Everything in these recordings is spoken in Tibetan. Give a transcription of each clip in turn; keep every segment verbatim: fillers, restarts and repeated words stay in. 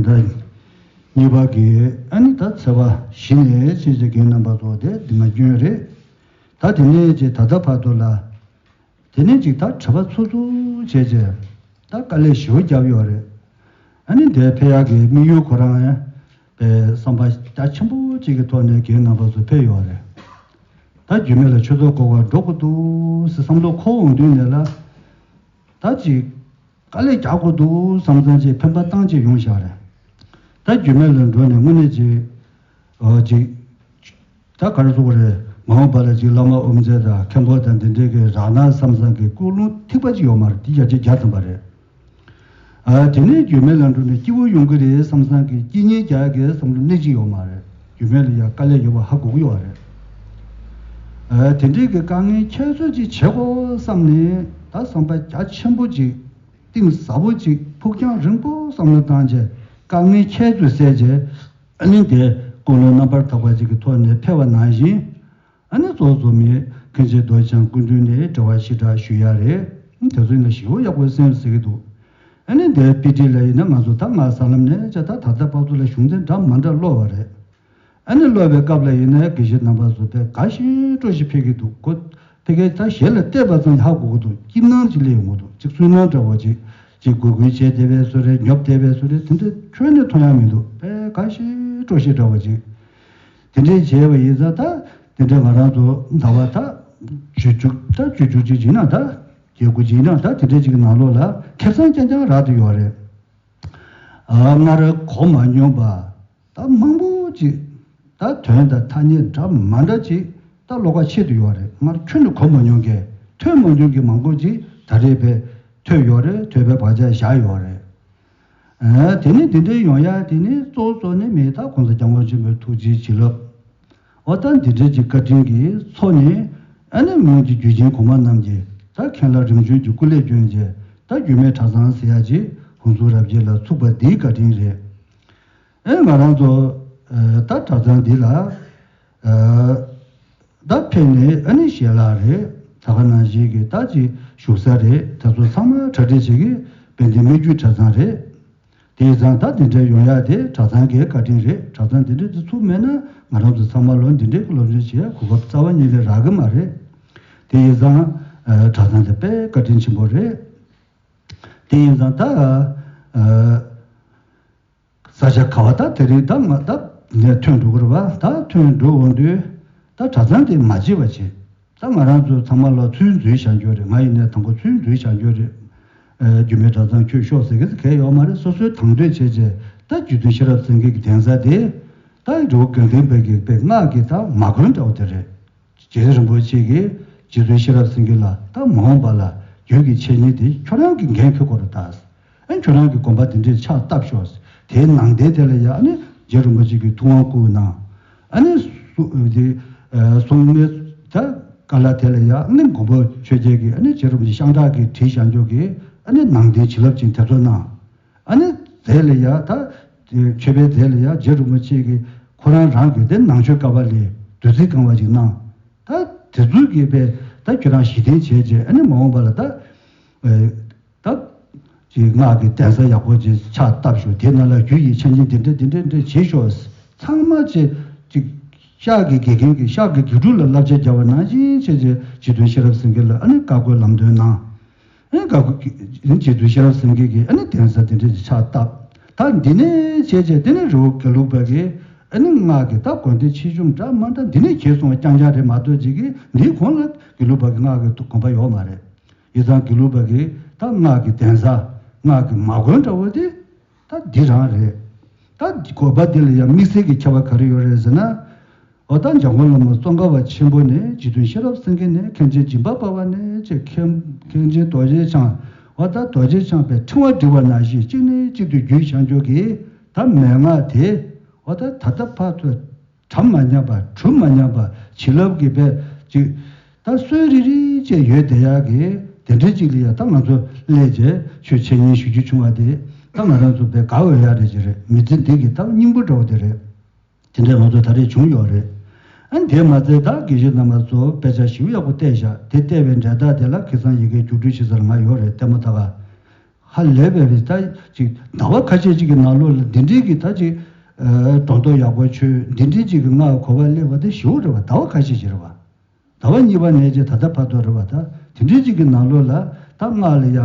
ད་གཉིས་པ་གི་ཨ་ནི་ད་ཚེས་པ་བཞི་ནས་བྱས་བྱས་རྒན་རྣམ་པ་ཚོ་དེ་འདི་མ་སྐྱོན་རེད། ད་དེ་ནས་ཅིག་ད་ལྟ་བར་དུ་ལ། དེ་ནས་ཅིག་ད་གྲྭ་པ་ཚུགས་ཚུགས་བྱས་བྱས་ད་དཀའ་ལས་ཞེ་པོ་བརྒྱབ་ཡོད་རེད། ཨ་ནི་དེ་ཕེབས་ཡག་གི་དམིགས་ཡུལ་ཁོ་རང་ཡང་པའི་བསམ་པ་རྒྱ་ཆེན་པོ་ཅིག་གི་ཐོག་ནས་རྒན་རྣམ་པ་ཚོ་ཕེབས་ཡོད་རེད། ད་རྒྱུད་སྨད་ལ་ཆོས་ཚོགས་སྐོར་བ་འགྲོ་དགོས་འདུག་ཟེར་བསམ་བློ་འཁོར་འོང་དུས་ནས་ལ། ད་ཅིག་དཀའ་ལས་རྒྱག་དགོས་འདུག་བསམ་བསམ་ཅིག་ཕན་པ་བཏང་ཅིག་ཡོང་བཞག་རེད། ད་རྒྱུད་སྨད་ལ་འགྲོ་ནས་དངོས་གནས་ཅིག་ཨོ་ཅིག་ད་ག་རེ་ཟེར་དགོས་རེད། མ་འོངས་པ་ལ་ཅིག་བླ་མ་དབུ་མཛད་དང་མཁན་པོ་དང་འདི་འདྲའི་གི་རག་ན་བསམ་བསམ་གི་ཀུན་སློང་ཐིག་པ་ཅིག་ཡོད་མ་རེད། དེ་ཡར་རྒྱས་རྒྱག་ཐུབ་པ་རེད། ཨ་དེ་ནས་རྒྱུད་སྨད་ལ་འགྲོ་ནས་སྐྱིད་པོ་ཡོང་གི་རེད་བསམ་བསམ་གི་སྐྱིད་ཉལ་རྒྱག་གི་བསམ་བློ་སྣེ་གཅིག་ཡོད་མ་རེད། རྒྱུད་སྨད་ལ་ཡ་དཀའ་ལས་ཡོད་པ་ཧ་གོ་གི་ཡོད་རེད། ཨ་དེ་འདྲའི་གི་དཀའ་ངལ་ཁྱད་གསོད་ཅིག་བྱེད་དགོས་བསམ་ནས་ད་བསམ་པ་རྒྱ་ཆེན་པོ་ཅིག་གཏིང་ཟབ་པོ་ཅིག་ཕུགས་རྒྱང་རིང་པོ་བསམ་བློ་བཏང་རྗེས་དཀའ་ངལ་ཁྱད་ཚོས་བསལ་རྗེས་ཨ་ནི་དེ་ཀུན་སློང་རྣམ་པར་དག་པ་ཅིག་གི་ཐོག་ནས་ཕེབས་པ་ནང་བཞིན། ཨ་ནི་གཙོ་བོ་མི་མཁན་ཆེན་རྡོ་རྗེ་འཆང་སྐུ་མདུན་ནས་འབྲེལ་བ་ཞེ་དྲག་ཞུ་ཡ་རེད། དེ་ཚོ་ཡིན་ན་ཞེ་པོ་ཡག་པོ་སེམས་ཟེར་གི་འདུག་ཨ་ནི་འདིར་དཔེ་ཁྲིད་ལ་ཡིན་ན་ང་ཚོ་ད་ང་ས་ལམ་ནས་ཅག་ད་ད་ལྟ་བར་དུ་ལ་གཞུང་ཚན་འདྲ་མ་འདྲ་ཀློག་པ་རེད། ཨ་ནི་ཀློག་པའི་སྐབས་ལ་ཡིན་ན་དགེ་བཤེས་རྣམ་པ་ཚོ་དཔེ་དགའ་ཞིང་སྤྲོ་ཞིང་ཕེབས་ཀྱི་འདུག་གོ། ཕ་གིར་ད་ཞལ་ལ་བལྟས་པ་ཙམ་ཧ་གོ་གི་འདུག་སྐྱིད་སྣང་ཅིག་སླེབས་ཡོང་གི་འདུག་ཅིག་སུན་སྣང་འདྲ་བོ་ཅིག་ཅིག་གུས་གུས་བྱས་བསྡད་པའི་བཟོ་རེད། ཉོབ་བསྡད་པའི་བཟོ་རེད། དེ་འདྲ་ཁྱོན་ནས་མཐོང་ཡ་མི་འདུག་དཔེ་དགའ་ཞིང་སྤྲོ་ཞིང་འདྲ་བོ་ཅིག་དེ་འདྲས་བྱས་པ་ཡིན་ཙང་ད་དེ་འདྲས་ང་རང་ཚོ་ཟླ་བ་ད་བཅུ་དྲུག་ད་བཅུ་དྲུག་ཅིག་ཡིན་ན་ད་བརྒྱད་དགུ་ཅིག་ཡིན་ན་ད་དེ་འདྲས་ཅིག་གི་ནང་ལོགས་ལ་ཁེ་བཟང་རྐྱང་རྐྱང་རག་བསྡད་ཡོད་རེད། ཨ་སྔར་གོ་མ་མྱོང་པ་ད་མང་པོ་ཅིག་ད་དོན་དང་ཐ་སྙད་འདྲ་མ་འདྲ་ཅིག་ད་ཀློག་པ་ཆེད་དུ་ཡོད་རེད། སྔར་ཁྱོན་ནས་གོ་མ་མྱོང་མཁན་ཐོས་མ་མྱོང་མཁན་མང་པོ་ཅིག་ད་རེས་དཔེ་ཐོས་ཡོད་རེད། ཐོས་པའི་བག་ཆགས་བཞག་ཡོད་རེད། ཨ་དེ་ནས་འདི་འདྲའི་ཡོང་ཡ་དེ་ནི་གཙོ་བོ་གཙོ་ནི་མི་ད་༸གོང་ས་༸སྐྱབས་མགོན་ཆེན་པོའི་ཐུགས་རྗེའི་བྱིན་རླབས། འོ་ད་འདི་འདྲའི་ཅིག་བཀའ་དྲིན་གྱིས་མཚོན་ནས་ཨ་ནི་སྔོན་གྱི་རྒྱུད་ཆེན་གོང་མ་རྣམས་ཀྱི་ད་མཁན་བླ་རིམ་བྱོན་གྱི་སྐུ་ལས་བསྐྱོན་རྗེས་ད་རྒྱུད་སྨད་གྲྭ་ཚང་ཟེར་ཡ་ཅིག་ཧུན་སུར་རབ་རྒྱས་ལ་ཚུགས་པ་འདིའི་བཀའ་དྲིན་རེད། ཨེ་ང་རང་ཚོ་ཨ་ད་གྲྭ་ཚང་འདི་ལ་ཨ་ད་ཕེབས་ནས་ཨ་ནི་ཞལ་ལག་རེད། ད་ག་ནང་བཞིན་གྱི་ད་ཅིག་བཞུགས་ས་རེད། ད་ཚོ་ཚང་མ་གྲ་སྒྲིག་བྱེད་ཀྱི་དཔལ་ལྡན་སྨད་རྒྱུད་གྲྭ་ཚང་རེད། དེ་ཡིན་ཙང་ད་འདི་འདྲའི་ཡོང་ཡ་དེ་གྲྭ་ཚང་གི་བཀའ་དྲིན་རེད། གྲྭ་ཚང་འདི་འདྲའི་དེ་ཚུགས་མེད་ན་ང་རང་ཚོ་ཚང་མ་ལོ་འདི་འདྲའི་གི་སློབ་སྦྱོང་བྱེད་ཡ་གོ་སྐབས་རྩ་བ་ཉིད་ནས་རག་གི་མ་རེད། དེ་ཡིན་ཙང་ཨ་གྲྭ་ཚང་དེ་དཔེ་བཀའ་དྲིན་ཆེན་པོ་རེད། དེ་ཡིན་ཙང་ད་ཨ་ས་ཆ་ག་བ་ད་དེ་རིང་ད་མ་ད་ནས་ཐོན་འགྲོ་གི་རེད་བ། ད་ཐོན་འགྲོ་འོང་དུས་ད་གྲྭ་ཚང་དེ་མ་བརྗེད་པ་བྱེད། ད་ང་རང་ཚོ་ཚང་མ་ལ་ཚུལ་འཛིན་བྱ་རྒྱུ་རེད། ང་ཡིན་ནའི་དང་པོ་ཚུལ་འཛིན་བྱ་རྒྱུ་རེད། ཨ་རྒྱུད་སྨད་གྲྭ་ཚང་ཁྱོད་ཤོག་ཟེར་གི་གལ་ཡོད་མ་རེད། སོ་སོའི་དང་འདོད་བྱས་རྗེས་ད་རྗེ་བཙུན་ཤེས་རབ་སེང་གེ་གི་གདན་ས་དེ་ད་རི་བོ་དགའ་ལྡན་པའི་གི་དཔེ་སྔགས་ཀྱི་ད་མ་དགོན་འདྲ་བོ་དེ་རེད། རྗེ་རིན་པོ་ཆེ་གིས་རྗེ་བཙུན་ཤེས་རབ་སེང་གེ་ལ་ད་མ་འོངས་པ་ལ་རྒྱུད་ཀྱི་འཆད་ཉན་དེ་ཁྱོད་རང་གིས་འགན་འཁུར་དགོས་རེད་ད། ཨ་ཁྱོད་རང་གིས་དགོན་པ་དེ་འདྲས་ཕྱག་བཏབ་ཤོག་དེའི་ནང་རྟེན་དེ་ལ་ཡ་ཨ་ནི་རྗེ་རིན་པོ་ཆེ་གིས་ཐུབ་དབང་བསྐུར་གནང་། ཨ་ནི་སུ་དེ་ཨ་སྲུང་མའི་ད་བཀའ་སློབ་དེ་ལ་ཡ་ཨ་ནི་མགོན་པོ་ཆོས་རྒྱལ་གྱིས་ཨ་ནི་རྗེ་རིན་པོ་ཆེ་ཤངས་ཁྲག་གིས་བྲིས་བཞག་འཇོག་གི་ཨ་ནི་ནང་རྟེན་བྱིན་རླབས་ཅན་དེ་ཚོ་གནང་། ཨ་ནི་རྫས་ལ་ཡ་ད་མཆོད་པའི་རྫས་ལ་ཡ་རྗེ་རིན་པོ་ཆེ་གིས་ཁོ་རང་རང་གི་དེ་ནང་མཆོད་ཀ་པ་ལས་བདུད་རྩི་གང་བ་ཞིག་གནང་། ད་དེ་ཚོ་གིས་དཔེ་ད་ཁྱོད་རང་གཞི་རྟེན་བྱས་རྗེས་ཨ་ནི་མ་འོངས་པ་ལ་ད་ཨེ་ད་ཅིག་སྔགས་ཀྱི་གདན་ས་ཡག་པོ་ཅིག་ཕྱག་བཏབ་ཤོག་དེ་ནང་ལ་རྒྱུད་ཀྱི་འཆད་ཉན་འདི་འདྲ་འདི་འདྲ་འདྲ་བྱེད་ཤོག་ཚང་མ་ཅིག་ཅིག་ཤག་གི་དགེ་རྒན་གྱིས་ཤག་གི་དགེ་ཕྲུག་ལ་བསླབ་བྱ་བརྒྱབ་པ་ནང་བཞིན་བྱས་རྗེས་རྗེ་བཙུན་ཤེས་རབ་སེང་གེ་ལ་ཨ་ནི་བཀའ་བསྒོ་ལམ་སྟོན་གནང་། ཨེ་བཀའ་བསྒོ་རྗེ་བཙུན་ཤེས་རབ་སེང་གེ་གིས་ཨ་ནི་གདན་ས་དེ་འདྲ་ཅིག་ཕྱག་བཏབ། ད་འདི་ནས་བྱས་རྗེས་དེ་ནས་རི་བོ་དགེ་ལུགས་པ་གིས་ཨ་ནི་སྔགས་ཀྱི་ད་དགོན་སྡེ་ཆེ་ཆུང་འདྲ་མ་འདྲ་འདི་ནས་གྱེས་སོང་བ་རྐྱང་རྐྱང་རེད་མ་གཏོགས་ཅིག་གིས་འདིའི་གོང་ལ་དགེ་ལུགས་པ་གི་སྔགས་ཀྱི་དགོན་པ་ཡོད་མ་རེད། ཡིན་ཙང་དགེ་ལུགས་པ་གི་ད་སྔགས་ཀྱི་གདན་ས་སྔགས་ཀྱི་མ་དགོན་འདྲ་བོ་དེ་ད་འདི་རང་རེད། ད་དགོན་པ་འདི་ལ་ཡང་དམིགས་བསལ་གྱི་ཁྱད་པར་ག་རེ་ཡོད་རེད་ཟེར་ན། འོ་ད་འཇམ་མགོན་བླ་མ་ཙོང་ཁ་པ་ཆེན་པོ་ནས་རྗེ་བཙུན་ཤེས་རབ་སེང་གེ་ནས་མཁན་ཆེན་སྦྱིན་པ་དཔལ་བ་ནས་ཅེས་མཁན་མཁན་ཆེན་རྡོ་རྗེ་འཆང་། འོ་ད་རྡོ་རྗེ་འཆང་པའི་ཕྲེང་བ་བསྒྲིགས་པ་ནང་བཞིན་གཅིག་ནས་གཅིག་ཏུ་བརྒྱུད་བཞག་འཇོག་གི་ད་མན་ངག་དེ་འོ་ད་ད་ལྟ་བར་དུ་གྲམ་མ་ཉམས་པ་གྲུབ་མ་ཉམས་པ་བྱིན་རླབས་ཀྱི་དཔེ་ཅིག་ད་སྲོལ་རིག་རིག་བཅས་ཡོད་བསྡད་ཡག་གི་དེ་འདྲའི་ཅིག་ལ་ཡ་ད་ང་ཚོ་སླེབས་རྗེས་ཆོས་འཆད་ཉན་ཞུ་རྒྱུ་བྱུང་བ་དེ་ད་ང་རང་ཚོ་དཔེ་དགའ་འོས་ཡག་རེད་ཅིག་རེད། མི་ཚེ་འདི་གི་ད་སྙིང་པོ་འདྲ་བོ་དེ་རེད། དེ་འདྲ་ང་ཚོ་ད་རེས་བྱུང་ཡོད་རེད། ཨ་ནི་དེ་མ་ཚད་ད་དགེ་བཤེས་རྣམ་པ་ཚོ་དཔེ་ཆ་ཞིབ་ཡག་པོ་བལྟས་བཞག་དེ་བལྟས་པའི་འབྲས་རྟགས་དེ་ལ་ཁ་སང་ཡི་གེ་རྒྱུགས་སྤྲོད་བྱེད་སར་ང་ཡོད་རེད། ལྟད་མོ་ལྟ་ག་ཧ་ལས་པའི་རེད། ད་ཅིག་ཟླ་བ་ཁ་ཤས་ཅིག་གི་ནང་ལོགས་ལ་འདི་འདྲའི་གི་ད་ཅིག་སྒྲོ་འདོགས་ཡག་པོ་ཆོད། འདི་འདྲའི་ཅིག་གི་སྔགས་གོ་བ་སླེབས་པ་དེ་ཞེ་པོ་རེད་བ། ཟླ་བ་ཁ་ཤས་ཅིག་རེད་བ། ཟླ་བ་གཉིས་པ་ནས་ཅིག་ད་ལྟ་བར་དུ་རེད་བ། ད་དེ་འདྲའི་ཅིག་གི་ནང་ལོགས་ལ་ད་སྔགས་ལ་ཡ་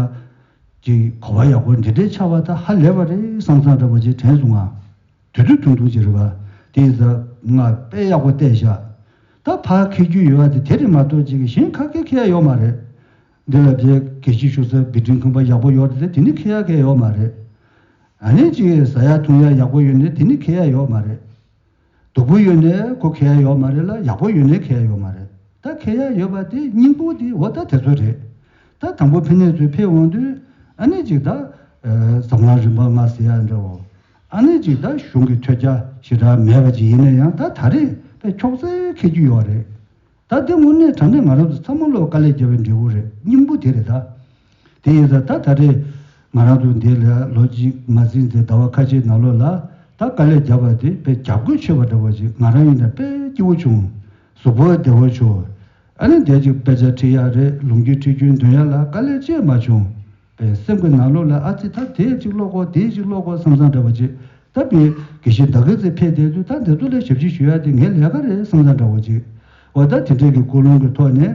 ཅིག་གོ་བ་ཡག་པོ་འདི་འདྲའི་ཆགས་པ་ད་ཧ་ལས་པ་རེད་བསམ་བསམ་འདྲ་བོ་ཅིག་དྲན་སོང་ང་། དུས་དུས་ཐུང་ཐུང་ཅིག་རེད་བ། དེ་ཡིན་ཙང་སྔགས་དཔེ་ཡག་པོ་བལྟས་བཞག། ད་ཕར་འཁྱེར་རྒྱུ་ཡོད་པ་དེ་དེ་རེད་མ་གཏོགས་ཅིག་གཞན་ཁ་སྐད་འཁྱེར་ཡ་ཡོད་མ་རེད། འདི་ལ་དེ་དགེ་བཤེས་བཞུགས་སའི་བི་ཏིང་ཁང་པ་ཡག་པོ་ཡོད་རེད་དེ་དེ་ནི་འཁྱེར་ཡ་གལ་ཡོད་མ་རེད། ཨ་ནི་ཅིག་ཟ་ཡ་འཐུང་ཡ་ཡག་པོ་ཡོད་ནི་དེ་ནི་འཁྱེར་ཡ་ཡོད་མ་རེད། སྡུག་པོ་ཡོད་ནས་ཁོ་འཁྱེར་ཡ་ཡོད་མ་རེད་ལ། ཡག་པོ་ཡོད་ནས་འཁྱེར་ཡ་ཡོད་མ་རེད། ད་འཁྱེར་ཡ་ཡོད་པ་དེ་སྙིང་པོ་དེ་འོ་ད་དེ་ཚོ་རེད། ད་དང་པོ་ཕ་ནས་ཚུར་ཕེབས་འོང་དུས་ཨ་ནི་ཅིག་ད་ཨ་འཛམ་གླིང་རིམ་པ་ལྔ་ཟེར་ཡ་འདྲ་བོ། ཨ་ནི་ཅིག་ད་གཞུང་གི་ཐོས་རྒྱ་ཞེ་དྲག་མེད་པ་ཅིག་ཡིན་ན་ཡང་ད་ད་རེས་དཔེ་ཁྱོག་ཙེ་འཁྱེར་རྒྱུ་ཡོད་རེད། ད་དེ་དངོས་གནས་དྲང་གནས་ང་རང་ཚོ་ཚང་མ་ལོ་དཀའ་ལས་བརྒྱབ་པའི་འབྲས་བུ་རེད། སྙིང་པོ་དེ་རེད་ད། དེ་ཡིན་ཙང་ད་ད་རེས་ང་རང་ཚོ་འདི་ལ་ལོ་གཅིག་མ་ཟིན་ཚེ་ཟླ་བ་ཁ་ཤས་ནང་ལོགས་ལ་ད་དཀའ་ལས་བརྒྱབ་པ་དེ་དཔེ་རྒྱབ་འགོད་ཆོད་པ་འདྲ་བོ་ཞིག་ང་རང་ཡིན་ན་དཔེ་སྐྱིད་པོ་བྱུང་། གཟུགས་པོ་བདེ་བོ་བྱུང་། ཨ་ནི་འདས་ཅིག་དཔེ་ཆ་ཁྲིད་ཡག་རེད། ལོ་རྒྱུས་ཁྲིད་རྒྱུན་འདོན་ཡག་ལ་དཀའ་ལས་ཅི་ཡང་མ་བྱུང་། པའི་སེམས་ཀྱི་ནང་ལོགས་ལ་ཨ་ཙི་ད་དེ་ཅིག་ཀློག་དགོས་དེ་ཅིག་ཀློག་དགོས་བསམ་བསམ་འདྲ་བ་ཅིག་ད་བི་དགེ་བཤེས་ཟླ་དགའ་རྩེ་ཕེབས་བསྡད་དུས་ད་འདི་ཚོ་ལ་ཞབས་ཕྱི་ཞུ་ཡ་དེ་ངའི་ལས་ཀ་རེད་བསམ་བསམ་འདྲ་བ་ཅིག་འོ་ད་དེ་འདྲའི་གི་ཀུན་སློང་གི་ཐོག་ནས་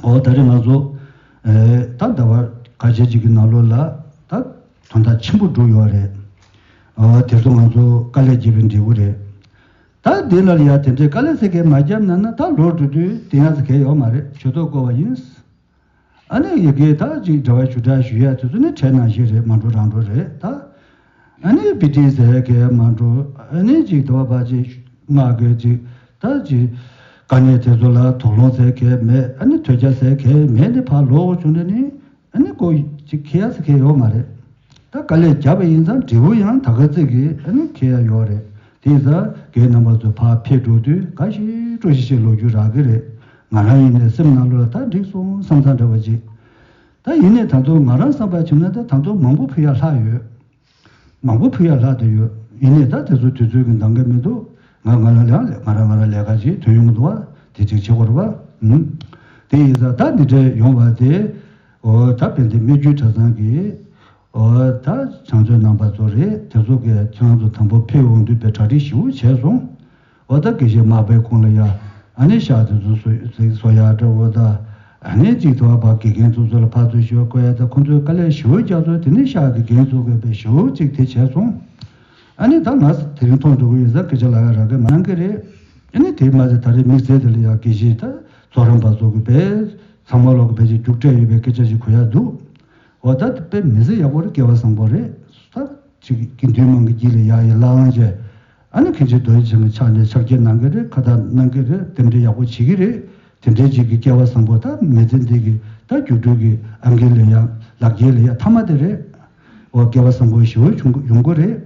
འོ་ད་རེས་ང་ཚོ་ཨེ་ད་ཟླ་བ་ཁ་ཤས་ཅིག་གི་ནང་ལོགས་ལ་ད་དོན་དག་ཆེན་པོ་བསྒྲུབས་ཡོད་རེད། འོ་དེ་ཚོ་ང་ཚོ་དཀའ་ལས་བརྒྱབ་པའི་འབྲས་བུ་རེད། ད་འདི་ལ་ཡ་དེ་འདྲའི་དཀའ་ལས་ཟེར་མཁན་མ་བརྒྱབ་ན་ན་ད་ལོ་འགྲོ་དུས་དེ་ཡང་ཟེར་མཁན་ཡོད་མ་རེད། ཆོས་ཐོག་བསྐོར་བ་ཡིན། ཨ་ནི་ཡི་གེ་ད་ཅིག་འབྲེལ་བ་ཞུ་དག་ཞུ་ཡ་དེ་ཚོ་ནི་གྲས་ནང་བཞིན་རེད། མ་འགྲོ་རང་འགྲོ་རེད་ད། ཨ་ནི་བི་ཏི་ཟེར་གས་མ་འགྲོ། ཨ་ནི་ཅིག་དོ་བ་ཅིག་སྔགས་གས་ཅིག་ད་ཅིག་དཀའ་གནད་དེ་ཚོ་ལ་དོགས་སློང་ཟེར་གས་མེད། ཨ་ནི་ཐོས་རྒྱ་ཟེར་གས་མེད་ནི་ཕར་ལོག་བྱུང་ནས་ནི་ཨ་ནི་ཀོ་ཅིག་ཁེ་ཡ་ཟེར་གས་ཡོད་མ་རེད། ད་དཀའ་ལས་བརྒྱབ་པ་ཡིན་ཙང་འབྲས་བུ་ཡང་ད་ག་ཚོད་ཀྱི་ཨ་ནི་ཁེ་ཡ་ཡོད་རེད། དེ་ཡིན་ཙང་རྒན་རྣམ་པ་ཚོ་ཕར་ཕེབས་འགྲོ་དུས་དགའ་ཞིག་སྤྲོ་ཞིག་ཞིག་ལོ་རྒྱུས་རག་གི་རེད། ང་རང་ཡིན་ནའི་སེམས་ནང་ལོགས་ལ་ད་འགྲིག་སོང་བསམ་བསམ་འདྲ་བ་ཅིག་ད་ཡིན་ནའི་ད་དུང་ང་རང་བསམ་པ་བྱས་ན་ད་ད་དུང་མང་པོ་ཕུལ་ཡ་ལྷག་ཡོད། མང་པོ་ཕུལ་ཡ་ལྷག་བསྡད་ཡོད། ཡིན་ནའི་ད་དེ་ཚོ་དུས་ཚོད་ཀྱི་འདང་གི་མི་འདུག་ང་ང་ལ་ལ་ང་རང་ང་རང་ལས་ཀ་ཅིག་དོན་ཡོང་གི་འདུག་བ། དེ་ཅིག་བྱེད་དགོས་རེད་བ། ཨུམ། དེ་ཡིན་ཙང་ད་འདི་འདྲ་ཡོང་བ་དེ། འོ་ད་དཔེ་འདི་སྨད་རྒྱུད་གྲྭ་ཚང་གི་འོ་ད་བྱང་ཆུབ་རྣམ་པ་ཚོ་རེད། དེ་ཚོ་གིས་ཁྱེད་རང་ཚོ་དང་པོ་ཕེབས་འོང་དུས་དཔེ་གྲ་སྒྲིག་ཞེ་པོ་བྱས་སོང་། འོ་ད་དགེ་བཤེས་མར་པའི་ཁོང་ལ་ཡ་ཨ་ནི་ཤག་དེ་ཚོ་བཟོ་བཟོ་ཡག་འདྲ་བོ་ད། ཨ་ནི་གཅིག་ཏུ་བ་དགེ་རྒན་ཚོ་ཚོ་ལ་ཕར་ཚུར་ཞུ་བ་བསྐོ་ཡ་ད་ཁོང་ཚོའི་དཀའ་ལས་ཞེ་པོ་རྒྱག་ཚོད་དེ་ནི་ཤག་གི་རྒན་ཚོ་གིས་དཔེ་ཞེ་པོ་གཅིག་དེ་བྱས་སོང་། ཨ་ནི་ད་ང་དེ་རིང་མཐོང་འགྲོ་གི་ཡིན་ཙང་སྐད་ཆ་ལབ་ཡ་རག་གི་མ་གནང་གི་རེད། ཨ་ནི་དེ་མ་ཟད་ད་རེས་དམིགས་བསལ་དེ་ལ་ཡ་དགེ་བཤེས་ད་ཚོགས་རམས་པ་ཚོ་གིས་དཔེ་ཚང་མ་ལོག་གི་དཔེ་ཅིག་རྒྱུགས་སྤྲད་ཡོད་པའི་སྐད་ཆ་ཞིག་གོ་ཡ་འདུག་འོ་ད་དཔེ་མི་ཚེ་ཡག་པོ་རེད། སྐལ་བ་བཟང་པོ་རེད། ད་ཅིག་དགེ་འདུན་མང་གི་དཀྱིལ་ལ་ཡ་ཡི་ལ་ལང་བྱས། ཨ་ནི་མཁན་ཆེན་རྡོ་རྗེ་འཆང་གི་ཕྱག་ནས་ཕྱག་འཁྱེར་གནང་གི་རེད། ཁ་བཏགས་གནང་གི་རེད། རྟེན་འབྲེལ་ཡག་པོ་བྱེད་ཀྱི་རེད། དེ་འདྲའི་ཅིག་གི་སྐལ་བ་བཟང་པོ་ད་མི་ཚེ་འདི་གི་ད་རྒྱུགས་སྤྲོད་ཀྱི་ཨང་ཀི་ལ་ཡ་ལག་འཁྱེར་ལ་ཡ་མཐའ་མ་དེ་རེད། འོ་སྐལ་བ་བཟང་པོ་ཞེ་པོ་བྱུང་ཡོང་གི་རེད།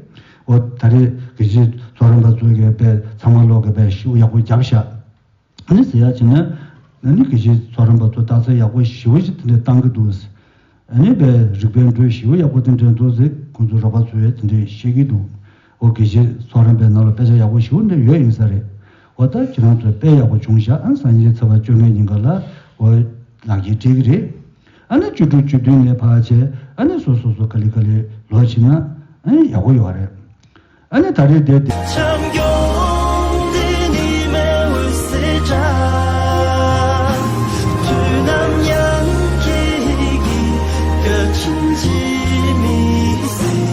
འོ་ད་རེས་དགེ་བཤེས་ཚོགས་རམས་པ་ཚོ་གིས་དཔེ་ཚང་མ་ལོག་གིས་དཔེ་ཞེ་པོ་ཡག་པོ་བརྒྱབ་ཤག་ཨ་ནི་ཟེར་ཡག་བྱས་ན། ཨ་ནི་དགེ་བཤེས་ཚོགས་རམས་པ་ཚོ་རྟགས་གསལ་ཡག་པོ་ཞེ་པོ་ཅིག་དེ་འདྲ་བཏང་གི་འདུག་ཨ་ནི་དཔེ་རིག་པའི་འགྲོས་ཞེ་པོ་ཡག་པོ་དེ་འདྲ་འདུག་ཟེར་ཁོང་ཚོ་རོགས་པ་ཚོས་དེ་འདྲ་བཤད་ཀྱི་འདུག་འོ་དགེ་བཤེས་ཚོགས་རམས་པའི་ནང་ལ་དཔེ་ཆ་ཡག་པོ་ཞེ་པོ་འདྲ་ཡོད་ཡིན་ས་རེད། འོ་ད་ཁྱེད་རང་ཚོ་དཔེ་ཡག་པོ་བྱུང་ཤག་ཨ་སང་ཉིན་ཚེས་པ་བཅོ་ལྔའི་ཉིན་ཀ་ལ་འོ་ལག་འཁྱེར་སྤྲད་ཀྱི་རེད། ཨ་ནི་བཅུ་དྲུག་བཅུ་བདུན་ནས་ཕར་བྱས་ཨ་ནི་སོ་སོ་སོ་ག་ལེ་ག་ལེ་ལོག་ཕྱིན་ན་ཨ་ནི་ཡག་པོ་ཡོད་རེད། ཨ་ནི་ད་རེས་བསྡད་དེ། འཆམ་མགྱོགས་འདི་ནི་མེ་འོད་ཟེར་འདྲ། དུས་ནམ་ཡང་ཁྱེད་ཀྱི་བཀའ་དྲིན་གྱིས་མི་ཟད།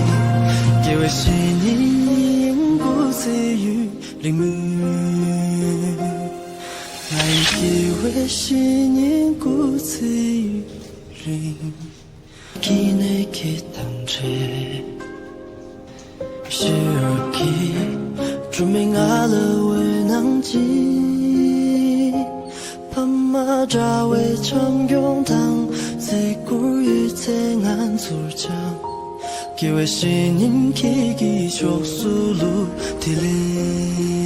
དགེ་བའི་བཤེས་གཉེན་སྐུ་ཚེ་ཡུན་རིང་མོད། ང་ཡི་དགེ་བའི་བཤེས་གཉེན་སྐུ་ཚེ་ཡུན་རིང་། ཁྱེད་ནས་ཁྱེད་དང་འཕྲད། ཤེས་རབ་ཀྱི་སྒྲོན་མེ་ང་ལ་འོད་སྣང་སྦྱིན། ཕ་མ་འདྲ་བའི་འཆམ་མགྱོགས་དང་བརྩི་བཀུར་ཡོད་ཚད་ང་ཚོར་འཆམ། དགེ་བའི་བཤེས་གཉེན་ཁྱེད་ཀྱི་ཕྱོགས་སུ་ལུས་དེ་ལས།